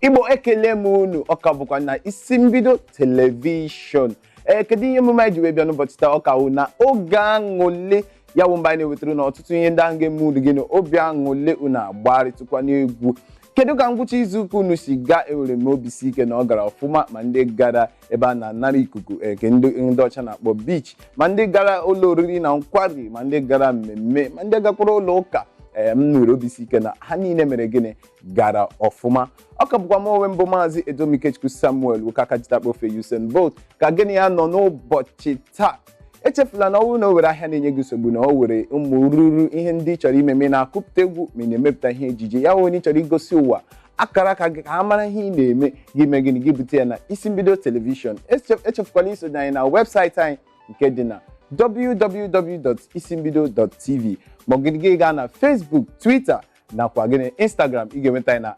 Igbo, ekele m unu. Ọka bụkwa na Isi Mbido Telivishọn. Ee, kedu ihe emume anyị ji wee bịa n'ụbọchị taa? Ọka wụ na Oge Aṅụle, ya bụ mgbe anyị na-ewetara na ọtụtụ ihe ndị ahụ ga-eme unu gịnị? Obi aṅụle. Unu agbarịtụkwa n'egwu. Kedu ka ngwụcha izuụka unu si gaa? Enwere m obi si ike na ọ gara ọfụma, ma ndị gara ebe a na-anara ikuku, eke ndị ọcha na-akpọ beach, ma ndị gara ụlọ oriri na nkwari, ma ndị gara mmemme, ma ndị gakwara ụlọ ụka. Ee, m nwere obi si ike na ha niile mere gịnị? Gara ọfụma. Ọ ka bụkwa m onwe mbụ, Maazị Edomikechukwu Samuel Ụkakajitakpo ofe Usain Bolt, ka gịnị ya nọ n'ụbọchị taa. Echefula na ọ bụrụ na o were ahịa na-enye gị nsogbu, na o were ụmụ ruru ihe ndị ị chọrọ ime, ma ị na-akụpụta egwu, ma ị na-emepụta ihe ejije, ya onye ị chọrọ igosi ụwa akara aka gị ka ha mara ihe ị na-eme, gị mee gịnị? Gị bute ya na Isi Mbido Telivishọn. Echefukwala isonye anyị na webụsaịtị anyị nke dị na www.isimbido.tv, ma ọ gị gaa na Facebook, Twitter nakwa gịnị, Instagram. Ị ga-enweta anyị na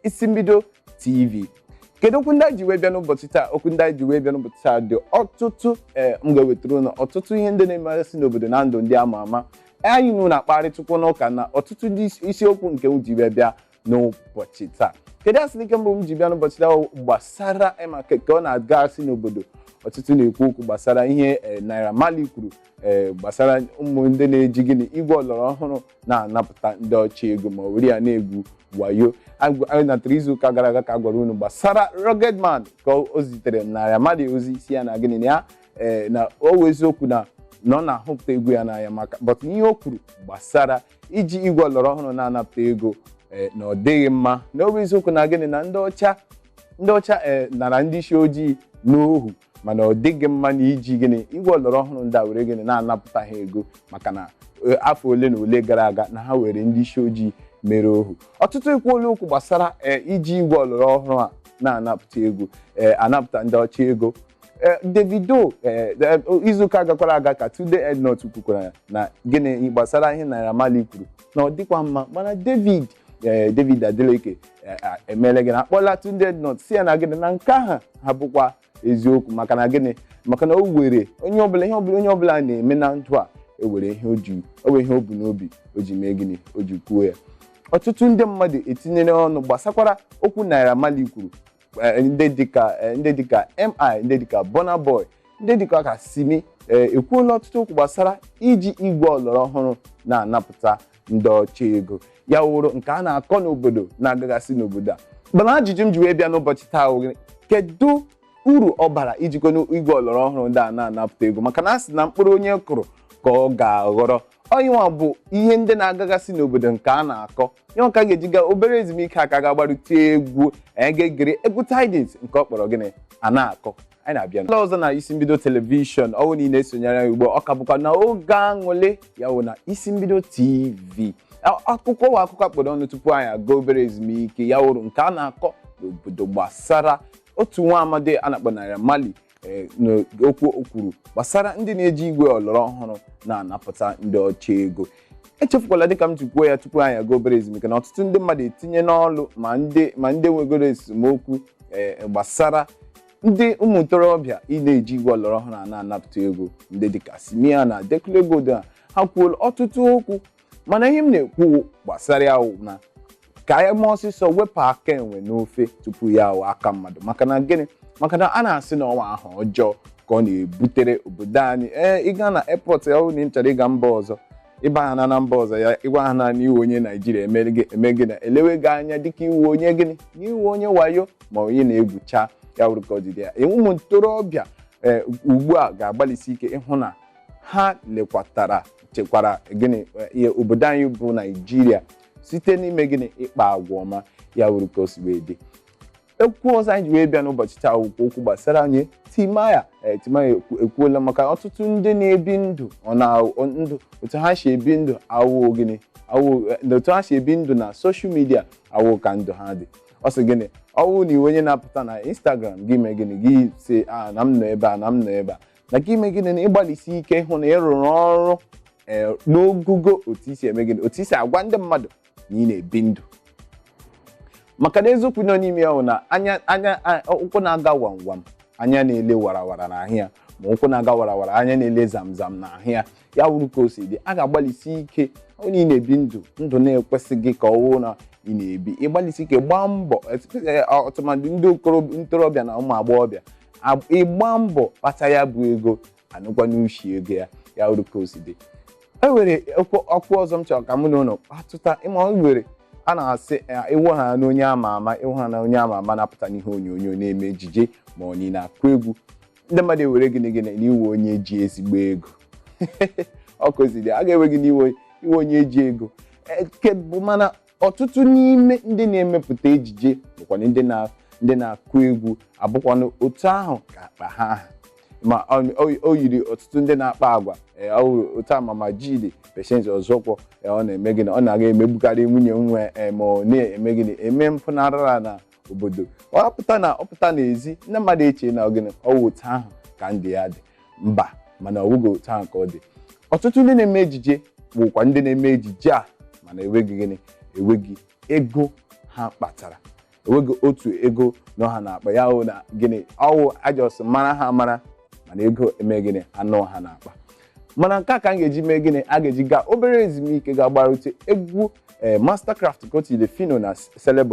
@IsimbidoTV. Kedu okwu ndị anyị ji wee bịa n'ụbọchị taa? Okwu ndị anyị ji wee bịa n'ụbọchị taa dị ọtụtụ. Ee, m ga-ewetara ụnụ ọtụtụ ihe ndị na-emegasị n'obodo na ndụ ndị ama ama anyị nụ na-akparịtụkwu n'ụka na ọtụtụ ndị isiokwu nke m ji wee bịa n'ụbọchị taa. Kedu asịrị ike mbụ m ji bịa n'ụbọchị taa? Gbasara maka ka ọ na-agasị n'obodo, ọtụtụ na-ekwu okwu gbasara ihe Naira Marley kwuru gbasara ụmụ ndị na-eji gịnị, igwe ọlọrọ ọhụrụ na-anapụta ndị ọcha ego, ma were ya na-egwu wayo. Anyị natara izuụka gara aga ka a gwara unu gbasara Rugged Man, ka o zitere Naira Marley ozi si ya na gịnị, na ya na o wụ eziokwu na ọ na-ahụpụta egwu ya n'anya maka, but ihe o kwuru gbasara iji igwe ọlọrọ ọhụrụ na-anapụta ego na ọ dịghị mma, na o bụ eziokwu na gịnị, na ndị ọcha nara ndị isi ojii n'ohu, mana ọ dịghị mma na iji gịnị, igwe ọlọrọ ọhụrụ ndị a were gịnị, na-anapụta ha ego, maka na afọ ole na ole gara aga na ha were ndị isi ojii mere ohu. Ọtụtụ ekwuola okwu gbasara iji igwe ọlọrọ ọhụrụ a na-anapụta ego, anapụta ndị ọcha ego. Davido, izuụka gakwara aga ka Tunde Ednut kwukwara na gịnị, gbasara ihe Naira Marley kwuru na ọ dịkwa mma, mana David Adeleke emele gịnị? Akpọla Tunde Ednut si ya na gịnị, na nke ahụ ha bụkwa eziokwu. Maka na gịnị? Maka na o were onye ọbụla, ihe ọbụla onye ọbụla na-eme na ndụ a, ewere ihe o ji, o were ihe o bu n'obi o ji mee gịnị, o ji kwuo ya. Ọtụtụ ndị mmadụ etinyere ọnụ gbasakwara okwu Naira Marley kwuru. Ndị dịka MI, ndị dịka Burna Boy, ndị dịka ka Simi ekwuola ọtụtụ okwu gbasara iji igwe ọlọrọ ọhụrụ na-anapụta ndị ọcha ego, ya wụrụ nke a na-akọ n'obodo na-agagasị n'obodo a. Mana ajụjụ m ji wee bịa n'ụbọchị taa wụ, kedu uru ọ bara ijikọ igwe ọlọrọ ọhụrụ ndị a na-anapụta ego? Maka na a sị na mkpụrụ onye kụrụ ka ọ ga-aghọrọ. Ọyịnwa bụ ihe ndị na-agagasị n'obodo nke a na-akọ ya ka a ga-eji gaa obere ezumike aka, ga-agbarute egwu. Anyị ga-egere egwu Tidings nke ọ kpọrọ gịnị, a na-akọ. Anyị na-abịa ụlọ ọzọ na Isi Mbido Telivishọn. Ọwụ niile esonyere anyị ugbu a, ọ ka bụkwa na Oge Aṅụle, ya wụ na Isi Mbido TV. Akụkọ wa akụkọ akpọrọ ọnụ tupu anyị aga obere ezumike, ya wụrụ nke a na-akọ n'obodo gbasara otu nwa amadi a na-akpọ Naira Marley, n'okwu o kwuru gbasara ndị na-eji igwe ọlọrọ ọhụrụ na-anapụta ndị ọcha ego. Echefukwala, dịka m ji kwuo ya tupu anyị aga obere ezumike, na ọtụtụ ndị mmadụ etinye n'ọlụ, ma ndị nwegoro esemokwu gbasara ndị ụmụ ntorobịa ị na-eji igwe ọlọrọ ọhụrụ a na-anapụta ego, ndị dịka Simia na Adekunle Gold a, ha kwuola ọtụtụ okwu. Mana ihe m na-ekwu gbasara ya wụ na ka anyị mee ọsịsọ wepụ aka enwe n'ofe tupu ya awụ aka mmadụ. Maka na gịnị? Maka na a na-asị na ọnwa ahụ ọjọọ ka ọ na-ebutere obodo anyị. Ee, ịga na airport ya, ọ bụrụ na ị chọrọ ịga mba ọzọ, ịba ha na mba ọzọ ya, ịgwa ha naanị iwe onye Naijiria, eme gị na elewe gị anya dịka iwe onye gịnị, na iwe onye wayo, ma onye na-egwucha ya wụrụ ka ọ jide ya. Ụmụ ntorobịa ee ugbu a ga-agbalịsi ike ịhụ na ha lekwatara, chekwara gịnị, ihe obodo anyị bụ Naijiria site n'ime gịnị, ịkpa agwa ọma. Ya wuru ka o si wee dị. Okwu ọzọ anyị ji wee bịa n'ụbọchị taa wụkwa okwu gbasara anyị Timaya. Timaya ekwuola maka ọtụtụ ndị na-ebi ndụ, ọ na ndụ otu ha si ebi ndụ awụ gịnị, awụ otu ha si ebi ndụ na social media awụ ka ndụ ha dị. Ọ sị gịnị? Ọwụ na iwe onye na-apụta na Instagram gị, mee gịnị, gị si a na m nọ ebe a, na m nọ ebe a, na gị mee gịnị, na ịgbalịsi ike ịhụ na ị rụrụ ọrụ n'ogugo otu isi eme gịnị, otu isi agwa ndị mmadụ na ị na-ebi ndụ. Maka na eziokwu nọ n'ime ya bụ na anya ụkwụ na-aga wam wam, anya na-ele warawara n'ahụ ya, ma ụkwụ na-aga warawara, anya na-ele zamzam n'ahụ ya. Ya wuru ka o si dị, a ga-agbalịsi ike onye ị na-ebi ndụ, ndụ na-ekwesịghị ka ọ wụ na Ị na-ebi, ịgbalịsi ike, gbaa mbọ, ọtụmadị ndị ntorobịa na ụmụ agbọghọbịa, ịgba mbọ kpata ya bụ ego, anụkwa n'ushi ego ya. Ya wuru ka o si dị. E nwere ọkụ ọzọ m chọrọ ka mụ na ụlọ kpatụta. Ịma o nwere a na-asị ịwụ ha na onye ama ama, ịwụ ha na onye ama ama na-apụta n'ihe onyonyo, na-eme ejije, ma ọ na akụ egwu, ndị mmadụ ewere gịnị gịnị na iwe onye ji ezigbo ego. Ọ kụziri a ga-enwe gị n'iwe iwe onye ji ego eke bụ. Mana ọtụtụ n'ime ndị na-emepụta ejije bụkwa ndị na-akụ egwu, abụkwanụ otu ahụ ka akpa ha aha. Ma o yiri ọtụtụ ndị na-akpa agwa otu amama jidi Patience Ọzọkwọ. Ọ na-eme gịnị? Ọ na-aga emegbukarị nwunye nwe, ma ọ na-eme gịnị? Eme mpụnarara na obodo. Ọ pụta na ọ pụta n'ezi, ndị mmadụ eche na gịnị? Ọ wụ otu ahụ ka ndị ya dị. Mba, mana ọ wụghị otu ahụ ka ọ dị. Ọtụtụ ndị na-eme ejije bụkwa ndị na-eme ejije a, mana enweghị gịnị? Enweghị ego ha kpatara, enweghị otu ego nọ ha na-akpa. Ya hụ na gịnị? Ọwụ ajọs mara ha mara, mana ego eme gịnị? Anụ ha na-akpa. Mana nke a ka m ga-eji mee gịnị? A ga-eji gaa obere ezumike, ga-agbarute egwu ee Mastercraft Kotile, Phyno na Celeb.